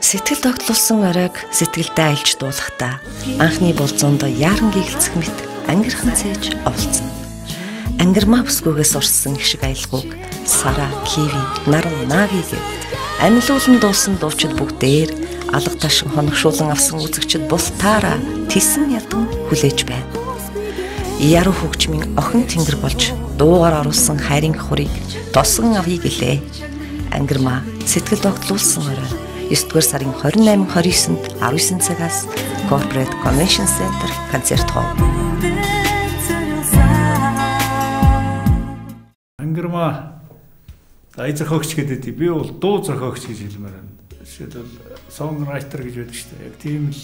Сэтгэл тогтлуулсан оройг сэтгэлдээ айлж дуулахдаа анхны болзоонд яаран гигэлцэх мэт ангирхан цээж оволцно. Ангирмаа бүсгүйгээс урссан их шиг аялгауг Сара, Киви, Наран, Нави гэд амилуулан дуусан дуучид бүгдээр алга ташин хоногшуулан авсан үзэгчид бултаараа тесэн ядан хүлээж байна. Яруу хөгжмийн охин тэнгэр болж дуугаар оруулсан хайрын хурыг тосон авъя гэлээ. Ангирмаа сэтгэл тогтлуулсан орой 9-р сарын 28, 29-нд 19 цагаас Corporate Convention Center концерт хол. Ангирмаа ая зохиогч гэдэг. Би бол дуу зохиогч гэж хэлмээр байна. Жишээлбэл songwriter гэж байдаг шүү дээ. Яг тийм л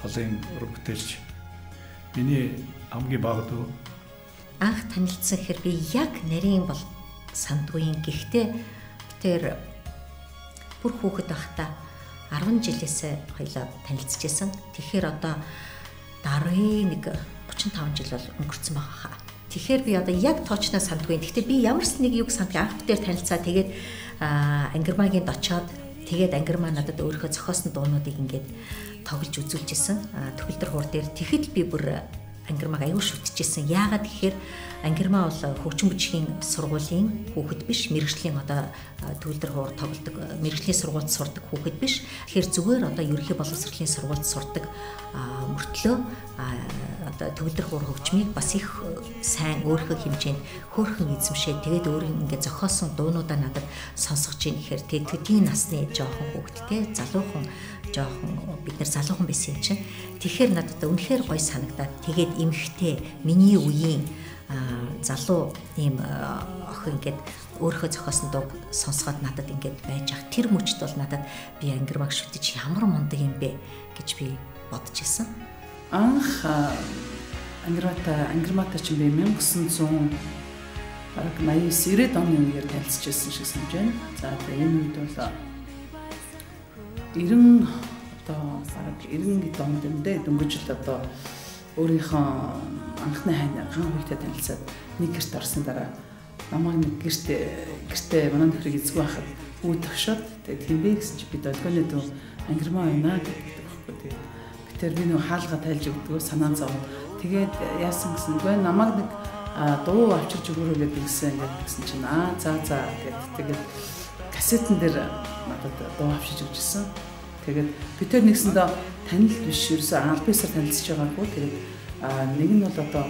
талын уран бүтээлч. Миний хамгийн бага дүү. Анх танилцсан хэр би яг нарийн бол сандгүй. Гэхдээ тэр бүр хүүхэд байхдаа 10 жилээсээ хоёлаа танилцчихсан. Тэгэхээр одоо даруй нэг 35 жил бол өнгөрцөн байгаа хаа. Тэгэхээр би одоо яг тоочноо сандгүй. Гэхдээ би ямар ч нэг юг сандгүй. Анх битээр танилцаа тэгээд Ангирмагийн очоод тэгээд Ангирмаа надад өөрийнхөө зохиосон дуунуудыг ингээд тоглож үзүүлжсэн. Төгөлдөр хуур дээр тэгэхэд би бүр Ангирмааг аюул шүтчихсэн. Яагаад гэхээр Ангирмаа бол хөгжим бүжгийн сургуулийн хүүхэд биш, мэргэжлийн одоо төгөлдөр хуур тоглодог, мэргэжлийн сургуульд сурдаг хүүхэд биш. Тэгэхээр зүгээр одоо ерөнхий боловсролын сургуульд сурдаг мөртлөө одоо төгөлдөр хуур хөгжмийг бас их сайн өөрийнхөө хэмжээнд хөөрхөн эзэмшээ. Тэгээд өөрийн ингээд зохиосон дуунуудаа надад сонсгож ийн гэхээр тэгээд төдий насны жоохон хүүхэдтэй залуухан жоохон бид нар залуухан байсан юм чинь. Тэгэхээр надад үнэхээр гоё санагдаад тэгээд эмхтэй миний үеийн залуу ийм охин ингээд өөрийнхөө зохиосон дууг сонсоход надад ингээд байж ах тэр мөчд бол надад би Ангирмааг шүтэж ямар мундаг юм бэ гэж би бодож исэн. Анх Ангирмаатай чинь би 1900 бараг 89 90 оны үеэр танилцчихсан шиг санаж байна. За тэгээ энэ үед бол 90 одоо бараг 90 онд юм дээ дөнгөж л одоо өөрийнхөө анхны хайр ган хуйтай танилцаад нэг гэрт орсон дараа намайг нэг гэртээ манай нөхрийг эзгүй байхад үе төвшөөд тэгээд тийм бэ гэсэн чи би долгионы дүү Ангирмаа байна гэдэг байхгүй. Тэгээд би тэр би нөгөө хаалга тайлж өгдөгөө санаа зовно. Тэгээд яасан гэсэн үгүй намайг нэг дуу авчирч өгөөрэй гэдэг гэсэн ингээд гэсэн чинь аа за за гэд тэгээд кассетэн дээр надад дуу авчирч өгчсэн. Тэгээд би тэр нэгсэндээ танил биш ерөөсөө аль бисаар танилцж байгаагүй. Тэгээд нэг нь бол одоо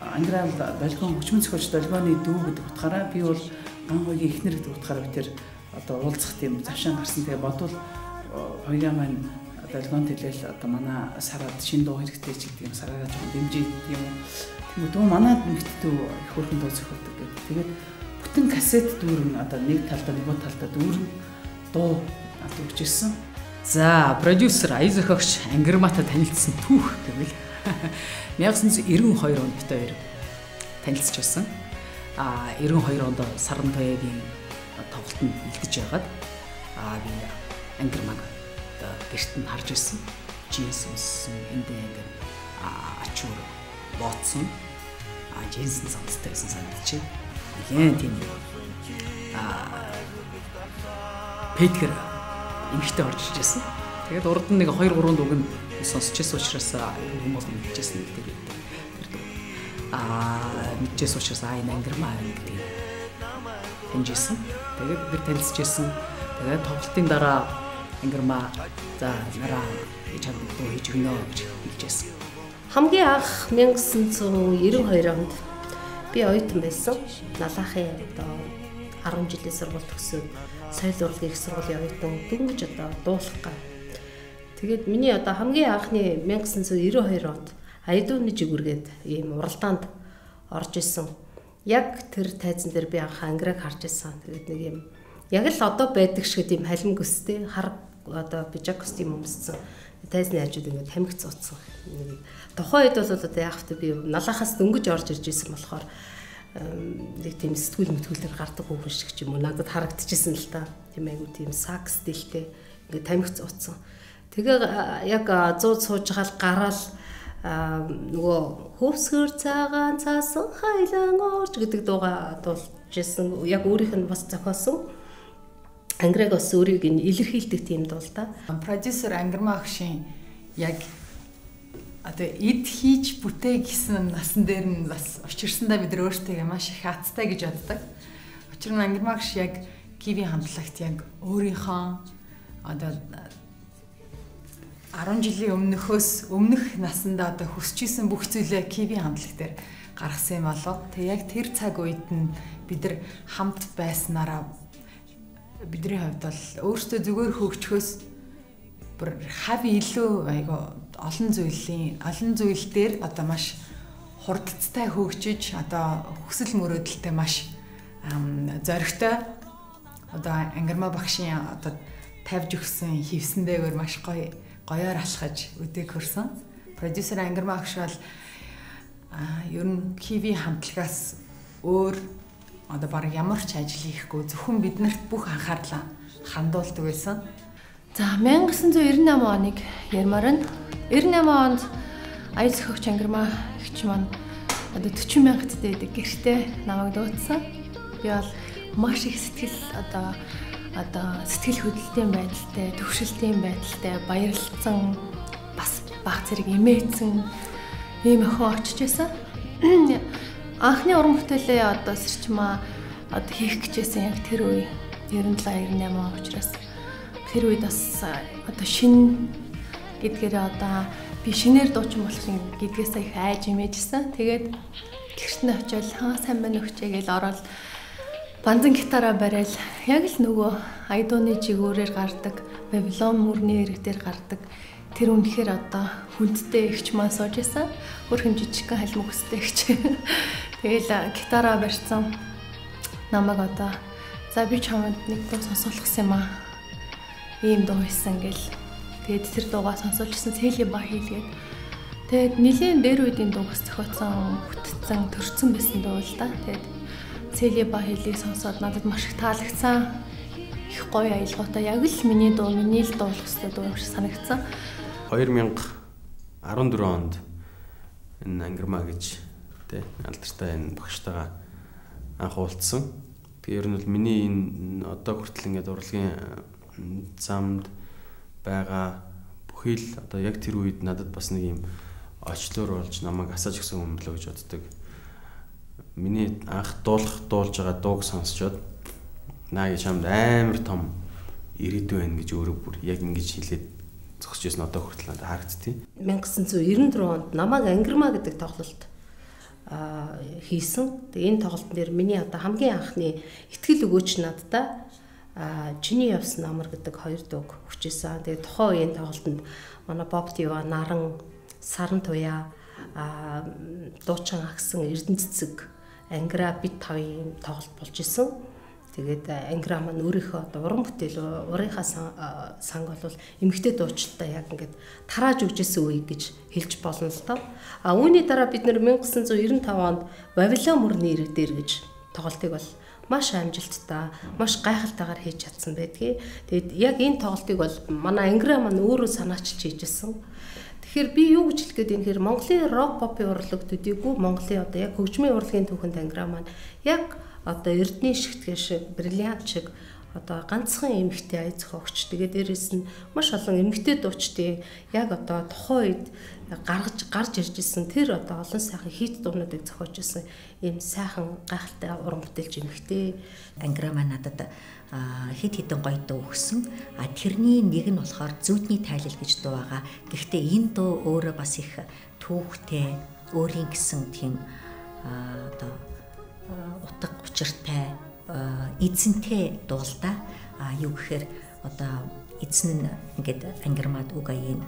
Ангирал долгион хөгжмөн зохиолч долгионы дүү гэдэг утгаараа би бол ган хоёгийн эхнэр гэдэг утгаараа би тэр одоо уулзах тийм завшаан гарсан. Тэгээ бодвол хоёрын маань долгион хэлээл одоо манай сараад шинэ дуу хэрэгтэй ч гэдэг юм сараараа жоохон дэмжиж гэдэг юм уу. Тийм үү дүү манай нэгт дүү их хөөрхөн дуу зохиолдог гэдэг. Тэгээд бүтэн кассет дүүрэн одоо нэг талдаа нөгөө талдаа дүүрэн дуу надад өгч ирсэн. За, продюсер ая зохиогч Ангирмаатай танилцсан түүх гэвэл 1992 онд бид хоёр танилцчихсан. 92 онд Саран Туяагийн тоглолтод бэлдэж байгаад би Ангирмааг одоо гэрт нь харж ирсэн. Джинс өмссөн, эндээ ингээд ачуур бооцсон. Джинсэн цамцтай байсан санагдчих. Нилээн тийм пэтгэр эмхтэй орж ижсэн. Тэгээд урд нь нэг 2 3 дууг нь сонсч байсан учраас хүмүүс мэдчихсэн гэдэг тэр дуу. Мэдчихсэн учраас энэ Ангирмаа гэдэг таньжсэн. Тэгээд бид танилцчихсан. Тэгээд тоглолтын дараа Ангирмаа за нараа чамд дуу хийж өгнө гэж хэлжсэн. Хамгийн анх 1992 онд би оюутан байсан. Налаахын одоо 10 жилийн сургууль төгсөөд соёл урлагийн их сургуулийн оюутан дөнгөж одоо дуулах гал. Тэгээд миний одоо хамгийн анхны 1992 онд Аядууны жигүүргээд ийм уралдаанд орж исэн. Яг тэр тайзан дээр би анх Ангираг харж исэн. Тэгээд нэг юм яг л одоо байдаг шиг тийм халим гөстэй хар одоо пижак костюм өмссөн. Тайзны хажууд ингээд тамхи цууцсан. Тухайн үед бол одоо яг тэ би налаахаас дөнгөж орж ирж исэн болохоор нэг тийм сэтгүүл мэтгүүлээр гардаг хүүхэн шиг ч юм уу надад харагдчихсэн л та. Тийм айгу тийм сакс дэлтэй ингээд тамхи цууцсан. Тэгээ яг зууд сууж байгаа л гараал нөгөө хөвсгөр цагаан цаасан хайлан орж гэдэг дууга дуулж исэн. Яг өөрийнх нь бас зохиосон. Ангираг бас өөрийг нь илэрхийлдэг тийм дуу л да. Продюсер Ангирмаа агшийн яг одоо эд хийж бүтээ гэсэн насан дээр нь бас учирсандаа бид нар өөртөө маш их хаттай гэж боддог. Учир нь Ангирмаа агш яг Киви хамтлагт яг өөрийнхөө одоо 10 жилийн өмнөхөөс өмнөх насандаа одоо хүсэж исэн бүх зүйлээ Киви хамтлаг дээр гаргасан юм болов. Тэгээ яг тэр цаг үед нь бид нар хамт байснараа бидний хувьд бол өөртөө зүгээр хөгжөхөөс бүр хав илүү айгу олон зүйл дээр одоо маш хурдцтай хөгжиж одоо хүсэл мөрөөдөлтэй маш зоригтой одоо Ангирмаа багшийн одоо тавьж өгсөн хевсэндээгээр маш гоё гоёор алхаж өдөг хөрсөн. Продюсер Ангирмаа багш бол ер нь Киви хамтлагаас өөр одоо баг ямар ч ажил хийхгүй зөвхөн биднэрт бүх анхаарлаа хандуулдаг байсан. За 1998 оныг ярмаар нь 98 онд аял зохиогч Ангирмаа эгч маань одоо 40 мянгаттай байдаг гэртээ намайг дуудсан. Би бол маш их сэтгэл одоо сэтгэл хөдлөлтийн байдалтай, төвшөлтийн байдалтай баярлцсан, бас баг зэрэг эмээцэн ийм охин очиж байсан. Анхны уран бүтээлээ одоо сэрчмаа одоо хийх гэжсэн яг тэр үе 97 98 он учраас тэр үед бас одоо шин гэдгээрээ одоо би шинээр дуучин болох юм гэдгээсээ их айж имээжсэн. Тэгээд гэрт нь очиод хаа сайн байна өгчээ гэж ороод банзан гитараа барайл яг л нөгөө айдууны жигүүрээр гардаг, Вавилон мөрний эрэг дээр гардаг тэр үнэхээр одоо хүндтэй эгч маань сууж исэн. Өөр хэм жижигхэн халимг өстэй эгч. Тэгэл гитараа барьсан. Намайг одоо за би чамд нэг дуу сонсуулах юм аа. Ийм дуу хийсэн гэл. Тэгээд тэр дуугаа сонсуулчихсан. Цэли ба хийлгээд. Тэгээд нэлийн дээр үеийн дуугаас зохиоцсон, бүтцэн, төрцөн байсан дуу л да. Тэгээд Цэли ба хийлийг сонсоод надад маш их таалагдсан. Их гоё аялгаутай. Яг л миний дуу, миний л дуулах ёстой дуу юм шиг санагдсан. 2014 онд энэ Ангирмаа гэж тэ алдартай энэ багштайгаа анх уулзсан. Тэгээ ер нь бол миний энэ одоо хүртэл ингээд урлагийн замд байгаа бүхий л одоо яг тэр үед надад бас нэг юм очлоор болж намайг асааж өгсөн юм болоо гэж боддог. Миний анх дуулж байгаа дууг сонсчоод наа чамд амар том ирээдүй байна гэж өөрөө бүр яг ингэж хэлээд зогсож байсан одоо хүртэл надад харагддیں۔ 1994 онд намайг Ангирмаа гэдэг тоглолт хийсэн. Тэгээ энэ тоглолтын дээр миний одоо хамгийн анхны итгэл өгөөч надтай чиний явсан амар гэдэг хоёр дууг хүчээсэн. Тэгээ тухайн үеийн тоглолтод манай Боб Дива, Наран, Саран Туяа, дуучин агсан Эрдэнэ цэцэг, Ангира бит тавын тоглолт болж исэн. Тэгээд Ангира маань өөрийнхөө одоо уран бүтээл урынхаа санг бол эмэгтэй дуучилтаа яг ингээд тарааж өгч исэн үе гэж хэлж болно л доо. А үүний дараа бид нэр 1995 онд Вавилон мөрний ирэг дээр гэж тоглолтыг бол маш амжилттай, маш гайхалтайгаар хийж чадсан байдгийг. Тэгээд яг энэ тоглолтыг бол манай Ангира маань өөрөө санаачилж хийжсэн. Тэгэхээр би юу гэж хэлэх гээд юм хэрэг Монголын рок попын урлаг төдийгүй Монголын одоо яг хөгжмийн урлагийн түүхэнд Ангира маань яг одоо эрдний шигтгэл шиг, бриллиант шиг одоо ганцхан эмэгтэй ая зохиогч. Тэгээ дээрэс нь маш олон эмэгтэй дуучдын яг одоо тухайн үед гарч ирж исэн тэр одоо олон сайхан хит дуунуудыг зохиож исэн ийм сайхан гайхалтай уран бүтээлч эмэгтэй. Ангира маань надад хэд хэдэн гоё дуу өгсөн. А тэрний нэг нь болохоор зүүдний тайлал гэж дуу байгаа. Гэхдээ энэ дуу өөрөө бас их түүхтэй, өөрийн гэсэн тийм одоо утга учиртай, эзэнтэй дуу л да. А юу гэхээр одоо эзэн нь ингээд Ангирмаад үг аяыг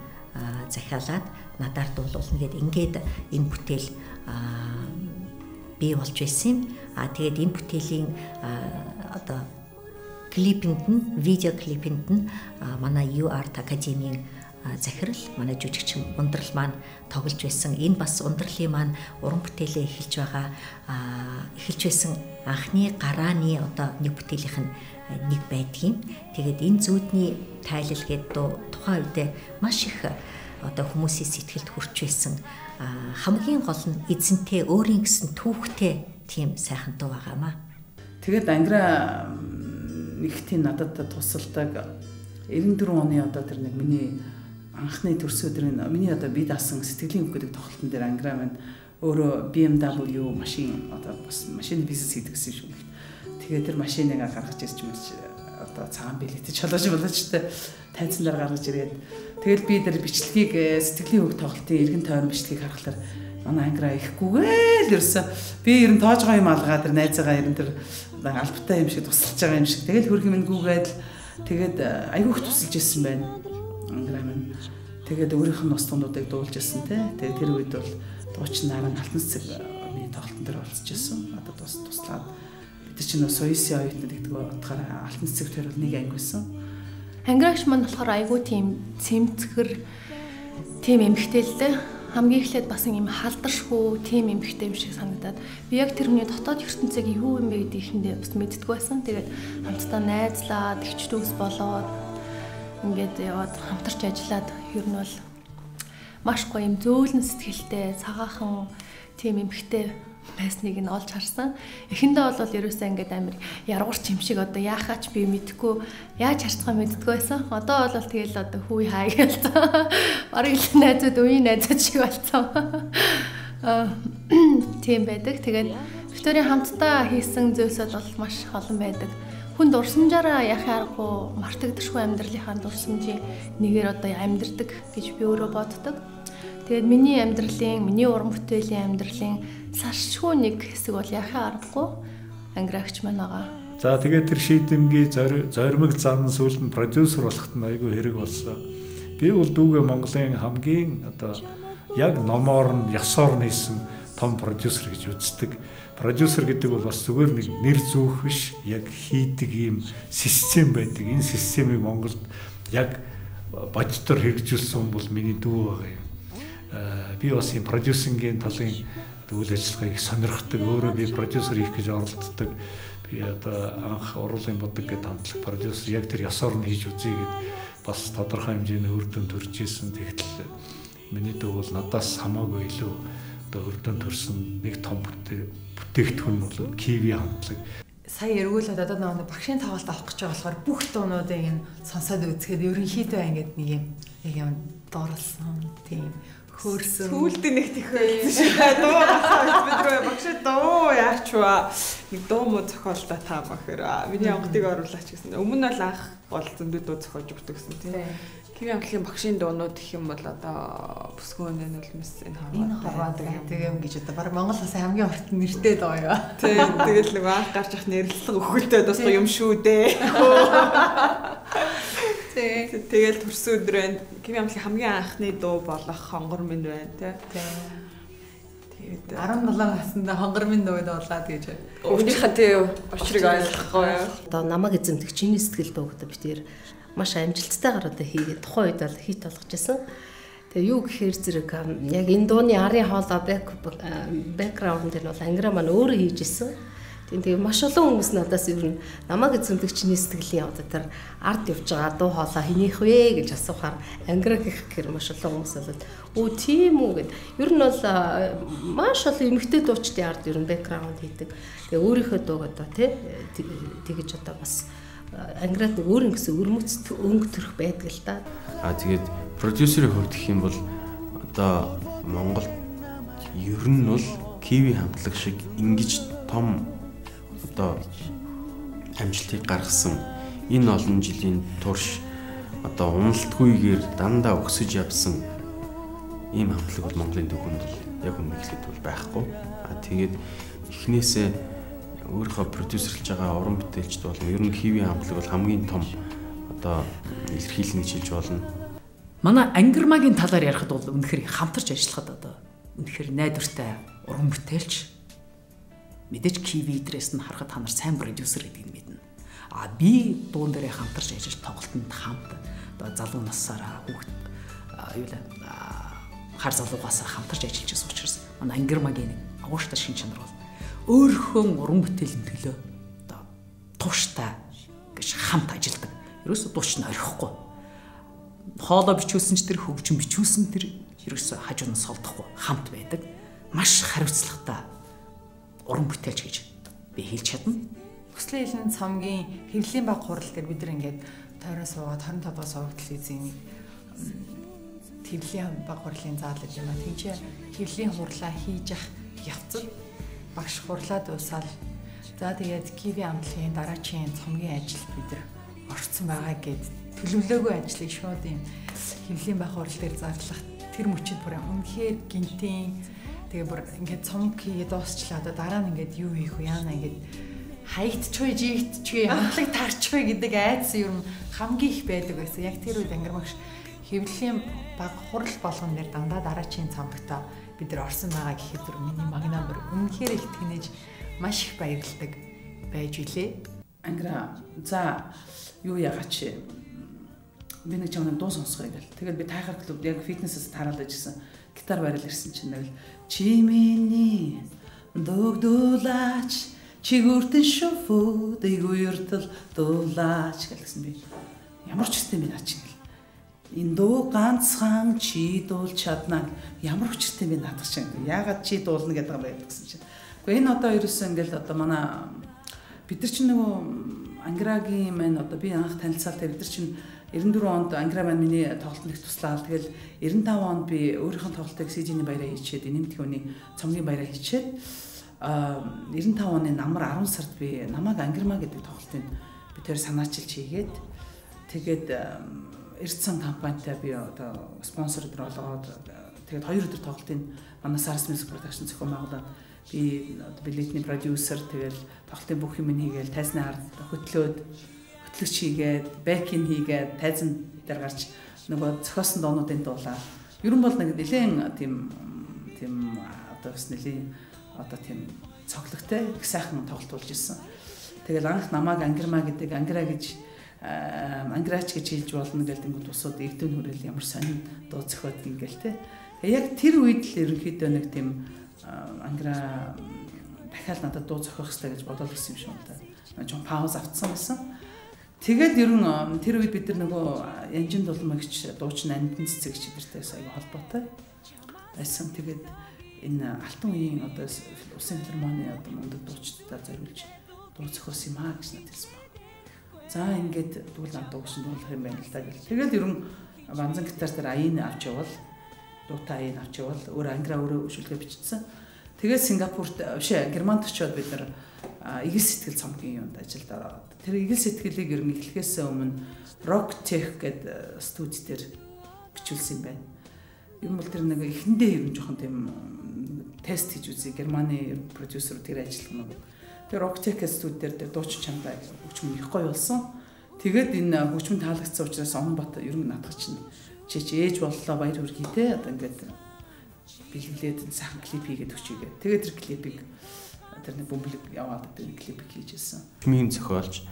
захиалаад надаар дуулуулна гэд ингээд энэ бүтээл бий болж байсан юм. А тэгээд энэ бүтээлийн одоо клипэнд нь, видео клипэнд нь манай UArt Академийн захирал, манай жүжигчин Ундрал маань тоглож байсан. Энэ бас Ундралын маань уран бүтээлээ эхэлж байгаа, эхэлж байсан анхны гарааны одоо нэг бүтээлийнх нь нэг байдгийн. Тэгээд энэ зүүдний тайлал гэдэг дуу тухайн үедээ маш их одоо хүмүүсийн сэтгэлд хүрч байсан. Хамгийн гол нь эзэнтэй өөрийн гэсэн түүхтэй тийм сайхан дуу байгаамаа. Тэгээд Ангира нэг тийм надад тусалдаг. 94 оны одоо тэр нэг миний анхны төрсөн өдрийн миний одоо би даасан сэтгэлийн үг гэдэг тоглолтын дээр Ангира маань өөрөө BMW машин одоо бас машины бизнес хийдэг гэсэн юм шиг. Тэгээд тэр машиныг гаргаж ирж мэрч одоо цагаан билеттэй чолооч болооч та тайзан дээр гаргаж ирээд тэгэл би тэр бичлэгийг сэтгэлийн үг тоглолтын эргэн тойрон бичлэгийг харахлаар манай Ангира ихгүйгээл ерөөсө би ер нь тоож байгаа юм алгаа тэр найзаагаа ер нь тэр албатай юм шиг тусалж байгаа юм шиг тэгэл хөргөн минь гүгээд тэгээд айгүйх тусалж ирсэн байна Ангира минь. Тэгээд өөрийнх нь бас дундуудыг дуулж ирсэн те. Тэгээд тэр үед бол дуучин наран алтан цэцэг миний тоглолтын дээр оролцож ирсэн. Одоо туслаад бид чинь соёсын оюутнууд гэдэг утгаараа алтан цэцэг тэр бол нэг анги байсан. Ангирагч маань болохоор айгүй тийм цэмцгэр тийм эмэгтэй л дээ. Хамгийн эхлээд бас юм халдаршгүй тийм эмэгтэй юм шиг санагдаад би яг тэр хүний дотоод ертөнцийг юу юм бэ гэдгийг ихэндээ бас мэддэггүй байсан. Тэгээд хамтдаа найзлаад, эгч дүүс болоод ингээд яваад хамтарч ажиллаад ер нь бол маш гоё юм зөөлөн сэтгэлтэй, цагаахан тийм эмэгтэй байсныг нь олж харсан. Эхэндээ бол ерөөсөө ингээд амар яргуурч юм шиг одоо яахаач би мэдэхгүй, яаж харцгаа мэддэггүй байсан. Одоо бол тэгэл одоо хүй хай гэлцэн. Бараг л найзууд, үеийн найзууд шиг болсон. Тийм байдаг. Тэгээд Викторийн хамтдаа хийсэн зүйлсүүд бол маш олон байдаг. Хүн дурсамжаараа яхаа аргагүй мартагдашгүй амьдралынхаа дурсамжийн нэгээр одоо амьдрдаг гэж би өөрөө боддог. Тэгээд миний амьдралын, миний уран бүтээлийн амьдралын саршгүй нэг хэсэг бол яхаа аргагүй Ангирагч маань байгаа. За тэгээд тэр шийдэмгий зоримог зан сүүлд нь продюсер болоход нь айгүй хэрэг болсон. Би бол дүүгээ Монголын хамгийн одоо яг номоор нь ёсоор нь хийсэн том продюсер гэж үздэг. Продюсер гэдэг бол бас зүгээр нэг нэр зүүх биш, яг хийдэг ийм систем байдаг. Энэ системийг Монголд яг бодитоор хэрэгжүүлсэн бол миний дүү байгаа юм. Би бас юм продюсингийн талын үйл ажиллагааг сонирхдаг. Өөрөө би продюсер хийх гэж оролддог. Би одоо анх уруулын бодог гэдэг хамтлаг продюсер яг тэр ёсоор нь хийж үзье гэд бас тодорхой хэмжээний үр дүн төрж исэн. Тэгтэл миний дүү бол надаас хамаагүй илүү одоо үр дүн төрсөн нэг том бүтээгдэхүүн бол Киви хамтлаг. Сая эргүүлээд одоо нэг багшийн тоглолт авах гэж байгаа болохоор бүх дуунуудыг нь сонсоод үзэхэд ерөнхийдөө ингээд нэг юм яг юм дурлсан тийм хөөрсөн. Сүүлд нэг тэхвэлсэн шиг дуу гарахаа бид рүү багш дуу яач вэ? Нэг дуу муу зохиолдоо та бахэр. Миний онготыг оруулаач гэсэн. Өмнө нь бол анх бол зөндөө дуу зохиож өгдөг гэсэн тийм. Киви хамтлагийн багшийн дуунууд гэх юм бол одоо бүсгүй өнөө нулимс энэ хорвоо гэдэг юм гэж одоо баг Монгол улсын хамгийн урт нэртэй дуу юу. Тийм тэгэл нэг анх гарч ах нэрлэлэг өхөлтэй бас юм шүү дээ. Тийм. Тэгэл төрсөн өдөр байна. Киви хамтлагийн хамгийн анхны дуу болох хонгор минь байна тий. Тэгээд 17 наснда хонгор минь дуу дуулаад гэж. Өөрийнхөө тий учрыг ойлгохгүй юу. Одоо намайг эзэмдэх чиний сэтгэл дуу гэдэг би тэр маш амжилттайгаар одоо хийгээд тухайн үед бол хит болгож исэн. Тэгээ юу гэхээр зэрэг яг энэ дууны арын хоолой бэкграунд нь бол Ангира маань өөрөө хийж исэн. Тийм тэгээ маш олон хүмүүс надаас ер нь намайг эзэмдэх чиний сэтгэлийн одоо тэр ард явж байгаа дуу хоолой хэнийх вэ гэж асуухаар Ангира гэхээр маш олон хүмүүс болоод өө тийм үү гэд. Ер нь бол маш олон эмэгтэй дуучдын ард ер нь бэкграунд хийдэг. Тэгээ өөрийнхөө дууг одоо тий тэгэж одоо бас Ангирад нэг өөр ингэсэн өрмөц өнгө төрөх байдаг л та. А тэгээд продюсерийн хувьд гэх юм бол одоо Монголд ер нь бол Киви хамтлаг шиг ингэж том одоо амжилтыг гаргасан энэ олон жилийн турш одоо уналтгүйгээр дандаа өсөж явсан ийм хамтлаг бол Монголын түүхэнд бол яг үнэ хэлэхэд бол байхгүй. А тэгээд эхнээсээ өөрийнхөө продюсерлж байгаа уран бүтээлчд болон ер нь Киви хамтлаг бол хамгийн том одоо илэрхийлнэ гэж хэлж болно. Манай Ангирмагийн талаар ярихад бол үнэхээр хамтарч ажиллахад одоо үнэхээр найдвартай уран бүтээлч мэдээж Киви дээрээс нь харахад та нар сайн продюсер гэдгийг мэднэ. А би дуун дээрээ хамтарч ажиллаж тоглолтод хамт одоо залуу насаараа хүүхд юу лээ хар залуугаас хамтарч ажиллаж байсан учраас манай Ангирмагийн нэг агууштай шин чанар бол өөрийнхөө уран бүтээлийн төлөө одоо тууштай гэж хамт ажилладаг. Ерөөсөө дууч нь орхихгүй. Хоолой бичүүлсэн ч тэр хөгжим бичүүлсэн тэр ерөөсөө хажуу нь солдохгүй хамт байдаг. Маш хариуцлагатай уран бүтээлч гэж би хэлж чадна. Хүслийн хилэн цомгийн хэвлэлийн баг хурал дээр бид нар ингээд тойрон суугаад 25 дугаар суваг телевизийн нэг хэвлэлийн баг хурлын заалал юм а. Тинчээ хэвлэлийн хурлаа хийж ах явцад багш хурлаа дуусаад за тэгээд Киви амтлагийн дараачийн цомгийн ажилд бид нар орцсон байгаа гэд төлөвлөөгүй ажлыг шууд юм хэвлэлийн баг хурал дээр зарлах тэр мөчид бүр үнэхээр гинтийн тэгээ бүр ингээд цомг хийгээд дуусчлаа. Одоо дараа нь ингээд юу хийх вэ? Яана ингээд хаягдчихвэ, жигдчихвэ, хамтлаг тарчихвэ гэдэг айдас ер нь хамгийн их байдаг байсан. Яг тэр үед Ангирмагш хэвлэлийн баг хурал болгон дээр дандаа дараачийн цомгтой бид нар орсон байгаа гэхэд бүр миний магнаа бүр үнэхээр их тэнэж маш их баярлдаг байж билээ. Ангира за юу яагач би нэг чамд дуу сонсгоё гэл. Тэгээд би тайхар клуб яг фитнесээс тараал байжсэн. Гитар барайл ирсэн чинь нэг л чи миний дөгдүүлаач чи гүртэн шүфүү дэгүртэл дуулаач гэлсэн би. Ямар ч хүчтэй би наа чи гэл. Энэ дуу ганцхан чи дуулж чаднаа. Ямар хүчтэй би наадах чинь. Яагаад чи дуулна гэдэг юм бэ гэсэн чинь. Гэхдээ энэ одоо ерөөсөө ингээл одоо манай бид нар чинь нөгөө Ангирагийн маань одоо би анх танилцаал тэр бид нар чинь 94 онд Ангира маань миний тоглолтод их туслаад тэгэл 95 онд би өөрийнх нь тоглолтыг CG-ний баяраа хийчихэд нэмтгийн үний цомгийн баяраа хийчихэд 95 оны намар 10 сард би намайг Ангирмаа гэдэг тоглолтыг би тэр санаачилж хийгээд тэгээд Эрдсэн компанитай би одоо спонсор өдр олгоод тэгээд 2 өдөр тоглолтыг манай Sars Music Production зохион байгуулад би билетний продюсер тэгэл тоглолтын бүх юм хийгээл тайзны ард хөтлөөд хөтлөгч хийгээд бэкин хийгээд тайзан дээр гарч нөгөө зохиосон дуунуудын дуулаа. Ер нь бол нэг нэлээд тийм одоо бас нэлээд одоо тийм цоглогтой их сайхан тоглолт болж исэн. Тэгэл анх намайг Ангирмаа гэдэг Ангира гэж Ангираач гэж хэлж болно гэл тэнгууд усууд эрдэнэ хүрэл ямар сонин дуу зохиод ингээл те. Яг тэр үед л ерөнхийдөө нэг тийм Ангира дахиад надад дуу зохиох хэрэгтэй гэж бодоод ирсэн юм шиг байна та. Жон пауз авцсан байсан. Тэгээд ер нь тэр үед бид нар нөгөө Янжин дулмагч дуучин Андан цэцэгч эдэртэйс аяга холбоотой байсан. Тэгээд энэ алтан үеийн одоо улсын филармоны одоо мундаг дуучдаа зориулж дуу зохиосон юм аа гэж надад хэлсэн баг. За ингээд тэгвэл надад дуугш дуулах юм байна л да гэл. Тэгэл ер нь банзан гитар дээр аян авч явал дуутай аян авч явал өөр Ангира өөрөө шүлгээ бичсэн. Тэгээд Сингапурт биш Германд очиод бид нар эгэл сэтгэл цомгийн юунд ажилд ороод тэр эгэл сэтгэлийг ер нь эхлэхээс өмнө Rock Tech гэдэг студи дээр бичүүлсэн юм байна. Ер нь бол тэр нэг эхэндээ ер нь жоохон тийм тест хийж үзье. Германы продюсер тэр ажиллах юм. Тэр Rock Tech студи дээр дуучин чамдаа хөгжим их гоё болсон. Тэгээд энэ хөгжим таалагдсан учраас Онбат ер нь наадах чинь чи ээж боллоо баяр хүргэе те. Одоо ингээд бэлгэлээд сайхан клип хийгээд өчийгээ. Тэгээд тэр клипийг тэр нэг бөмбөлөг яваад тэр клипийг хийж ирсэн. Хөгжмийн зохиолч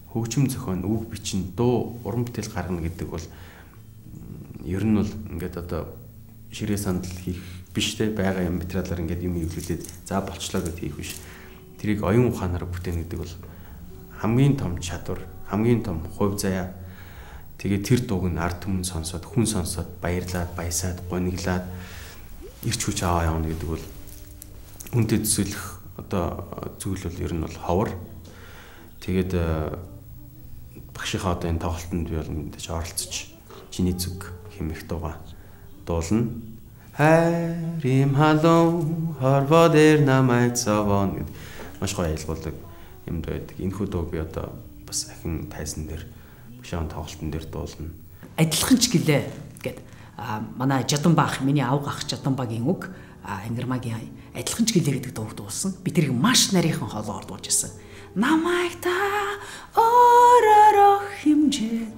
хөгжим зохион үг бичин дуу уран бүтээл гаргана гэдэг бол ер нь бол ингээд одоо ширээ сандал хийх биш те байгаа юм материалаар ингээд юм хэвлүүлээд за болчлоо гэд хийх биш. Тэрийг оюун ухаанаар бүтээн гэдэг бол хамгийн том чадвар, хамгийн том хувь заяа. Тэгээд тэр дууг нь ард түмэн сонсоод, хүн сонсоод баярлаад, баясаад, гуниглаад ирч хүч аваа явна гэдэг бол үнэтэй төсөөлөх одоо зүйл бол ер нь бол ховор. Тэгээд багшийнхаа одоо энэ тоглолтод би бол мэдээж оролцож чиний зүг хэмээх дуугаа дуулна. Хайрым халуун хорвоо дээр намайг зовоон гэд маш гоё аялгуулдаг юм байдаг. Энэхүү дууг би одоо бас ахин тайзан дээр багшийн тоглолтын дээр дуулна. Адилхан ч гэлээ гэд манай Жаданба ах миний авга ах Жаданбагийн үг Ангирмагийн адилхан ч гэлээ гэдэг дууг дуулсан. Би тэрийг маш нарийнхан хоолоогоор дуулж ирсэн. Намайг та өөрөөрөө хэмжээд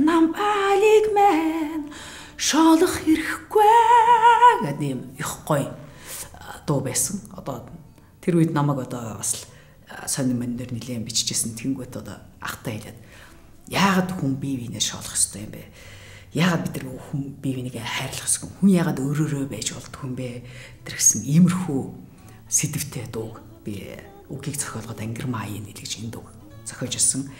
нам алиг мэн шоолох хэрэггүй гэдэг юм их гоё дуу байсан. Одоо тэр үед намайг одоо бас сонин мөн дээр нэлээд биччихсэн. Тэнгүүт одоо ахтай хэлээд яагаад хүн бие биенээ шоолох ёстой юм бэ? Яагаад бид нар хүн бие бинийгээ хайрлах ёсгүй? Хүн яагаад өөрөөрөө байж болдгүй юм бэ? Тэр гэсэн иймэрхүү сэдвтэй дууг би үгийг зохиолгоод Ангирмаа аян гэж энэ дууг зохиож ирсэн.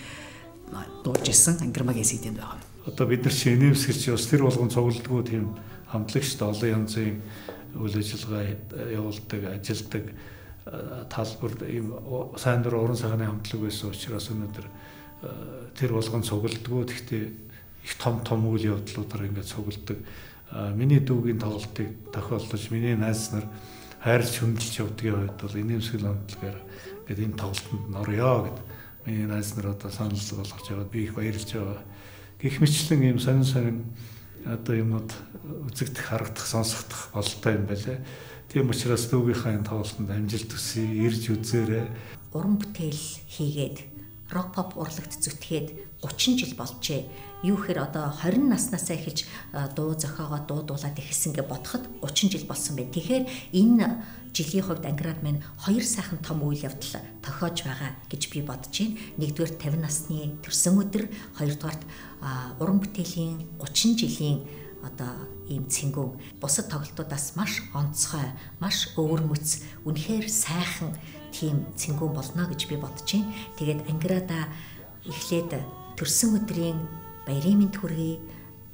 Дуулж ирсэн Ангирмагийн CD-нд байгаа. Одоо бид нар чинь нэмсгэрч бас тэр болгон цугладгүй тийм хамтлагчд олон янзын үйл ажиллагаа явуулдаг, ажилдаг талбар ийм сайн дур уран сайхны хамтлаг байсан учраас өнөөдөр тэр болгон цугладаг. Гэхдээ их том том үйл явдлуудаар ингээд цугладаг. Миний дүүгийн тоглолтыг тохиолдож миний найз нар хайрлж хөндлөж явдгийн хувьд бол инээмсэглэл хамтлагаар ингээд энэ тоглолтод нь орё гэд миний найз нар одоо санал болгож байгаад би их баярлж байгаа. Гэх мэтлэн ийм сонин сонин одоо юмнууд үзэгдэх, харагдах, сонсогдох бололтой юм байлээ. Тийм учраас дүүгийнхаа энэ тоглолтод амжилт хүсье, ирж үзээрэй. Уран бүтээл хийгээд рок поп урлагт зүтгээд 30 жил болжээ. Юу гэхээр одоо 20 наснаасаа эхэлж дуу зохиогоо дуудуулаад эхэлсэн гэж бодоход 30 жил болсон байна. Тэгэхээр энэ жилийн хувьд Ангирад минь хоёр сайхан том үйл явдал тохиож байгаа гэж би бодож байна. Нэгдүгээр 50 насны төрсөн өдөр, хоёрдугаарт уран бүтээлийн 30 жилийн одоо ийм цэнгүүн. Бусад тоглолтуудаас маш онцгой, маш өвөрмөц, үнэхээр сайхан тийм цэнгүүн болно гэж би бодож байна. Тэгээд Ангирада эхлээд төрсөн өдрийн баярын мэнд хүргэе,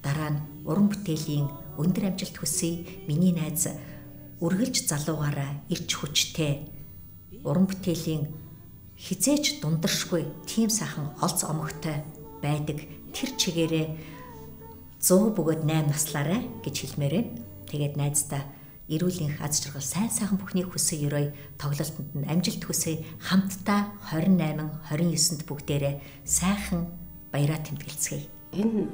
дараа нь уран бүтээлийн өндөр амжилт хүсье. Миний найз үргэлж залуугаараа ирч хүчтэй, уран бүтээлийн хизээч дундаршгүй тийм сайхан олц омогтой байдаг. Тэр чигээрээ 100 бөгөөд 8 наслаарай гэж хэлмээр байна. Тэгээд найздаа эрүүл энх, аз жаргал, сайн сайхан бүхнийг хүсье, ерөөе, тоглолтод нь амжилт хүсье. Хамтдаа 28, 29-нд бүгдээрээ сайхан баяраа тэмдэглэцгээе. Энэ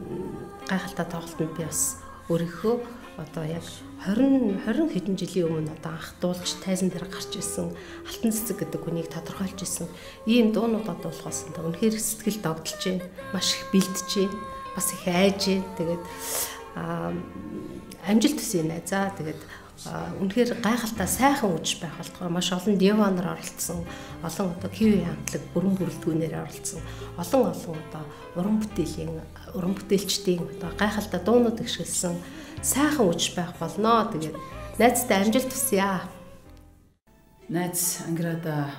гайхалтай тоглолтод би бас өөрийнхөө одоо яг 20 хэдэн жилийн өмнө одоо анх дуулж тайзан дээр гарч ирсэн Алтан цэцэг гэдэг хүнийг тодорхойлж ирсэн ийм дуунуудаа дуулахаас үнэхээр сэтгэл догдолж байна. Маш их бэлдэж байна. Бас их айж байна. Тэгээд амжилт хүсье найзаа. Тэгээд үнэхээр гайхалтай сайхан үжиж байх болтугай. Маш олон диванаар оролцсон, олон одоо киви хамтлаг бүрэн бүрэлдэхүүнээр оролцсон, олон одоо уран бүтээлчдийн одоо гайхалтай дуунууд өгшөлсөн сайхан үжиж байх болно. Тэгээд найзтай амжилт хүсье. Найз Ангирада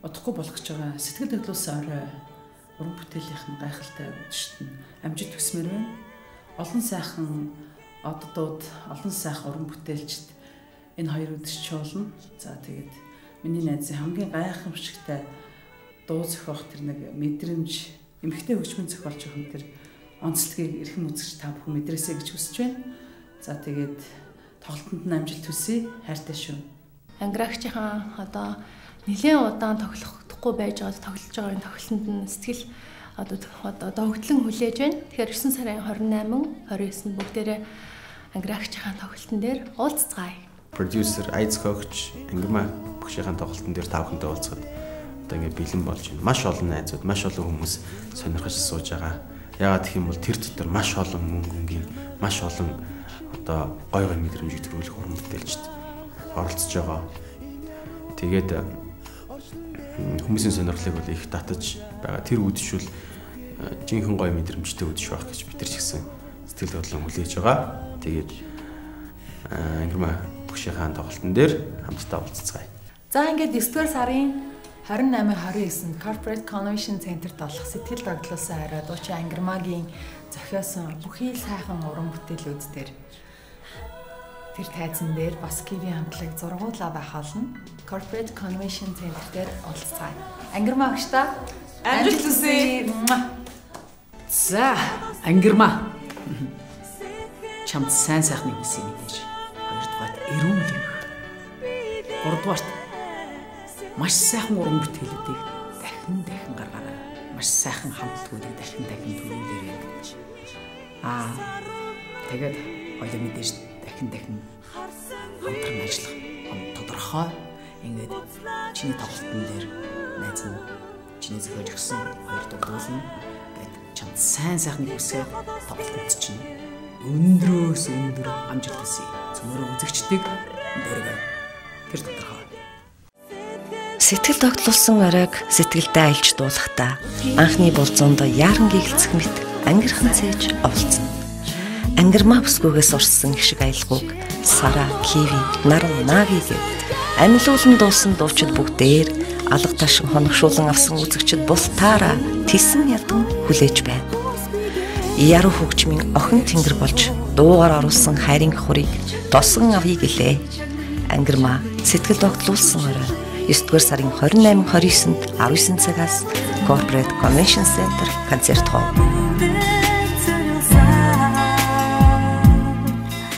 удахгүй болох гэж байгаа сэтгэл хөдлөлсөн орой уран бүтээлийнх нь гайхалтай үдшилт нь амжилт хүсмээр байна. Олон сайхан оддууд, олон сайхан уран бүтээлчд энэ хоёр үдшиж чуулна. За тэгээд миний найзын хамгийн гайхамшигтай дуу зохиох тэр нэг мэдрэмж, эмэгтэй хөгжмийн зохиолч юм тэр онцлогийг эрхэм үзэгч та бүхэн мэдрээсэй гэж хүсэж байна. За тэгээд тоглолтод нь амжилт хүсье. Хайртай шүү. Ангирагчийн одоо нэлээд удаан тоглохдохгүй байж байгаа тоглож байгаа энэ тоглолтод нь сэтгэл одоо догтлон хүлээж байна. Тэгэхээр 9 сарын 28, 29-нд бүгдээрээ Ангирагчийн тоглолтын дээр уулзцгаая. Продюсер, ай зохиогч Ангирмаа багшийн тоглолтын дээр та бүхэнтэй уулзахад одоо ингээд бэлэн болж байна. Маш олон найзууд, маш олон хүмүүс сонирхож сууж байгаа. Яагаад гэх юм бол тэр дотор маш олон мөнгө өнгийн, маш олон одоо гой гой мэдрэмжийг төрүүлэх уран бүтээлчд оролцож байгаа. Тэгээд хүмүүсийн сонирхлыг бол их татаж байгаа. Тэр үдшүүл жинхэнэ гоё мэдрэмжтэй үдших байх гэж бид нар ч гэсэн сэтгэл хөдлөн хүлээж байгаа. Тэгээд Ангирмаа багшийнхаа тоглолтын дээр хамтдаа уулзцгаая. За ингээд 9-р сарын 28, 29-нд Corporate Convention Center-д болох сэтгэл догдлуулсан орой дуучин Ангирмаагийн зохиосон бүхий л сайхан уран бүтээлүүд дээр тэр тайзан дээр бас Киви хамтлаг зургуулаа байх болно. Corporate Convention Center дээр уулзцгаая. Ангирмаа багшдаа амжилт хүсье. За Ангирмаа чамд сайн сайхныг хүсье мэдээж. Хоёрдугаарт эрүүл энх. Гуравдугаарт маш сайхан уран бүтээлүүдийг дахин дахин гаргаарай. Маш сайхан хамтлагуудыг дахин дахин төрүүлээрэй гэж. Тэгээд хоёул мэдээж дахин дахин хамтран ажиллах тодорхой. Ингээд чиний тоглолтын дээр найз нь чиний зохиож өгсөн хоёр дуулна. Ингээд чамд сайн сайхныг хүсээд тоглолтод чинь өндрөөс өндөр амжилт хүсье. Цөмөрөө үзэгчдийг дөргөө. Тэр тодорхой. Сэтгэл догтлуулсан оройг сэтгэлдээ аялж дуулахдаа анхны болзоонд яаран гигэлцэх мэт ангирхан цээж оволцно. Ангирмаа бүсгүйгээс урссан их шиг аялгауг Сара, Киви, Наран, Нави гэд амьлуулан дуусан дуучид бүгдээр алга ташин хоногшуулан авсан үзэгчид бултаараа тесэн ядан хүлээж байна. Яруу хөгжмийн охин тэнгэр болж дуугаар оруулсан хайрын хурыг тосон авъя гэлээ. Ангирмаа сэтгэл догтлуулсан орой 9-р сарын 28, 29-нд 19 цагаас Corporate Convention Center концерт хол.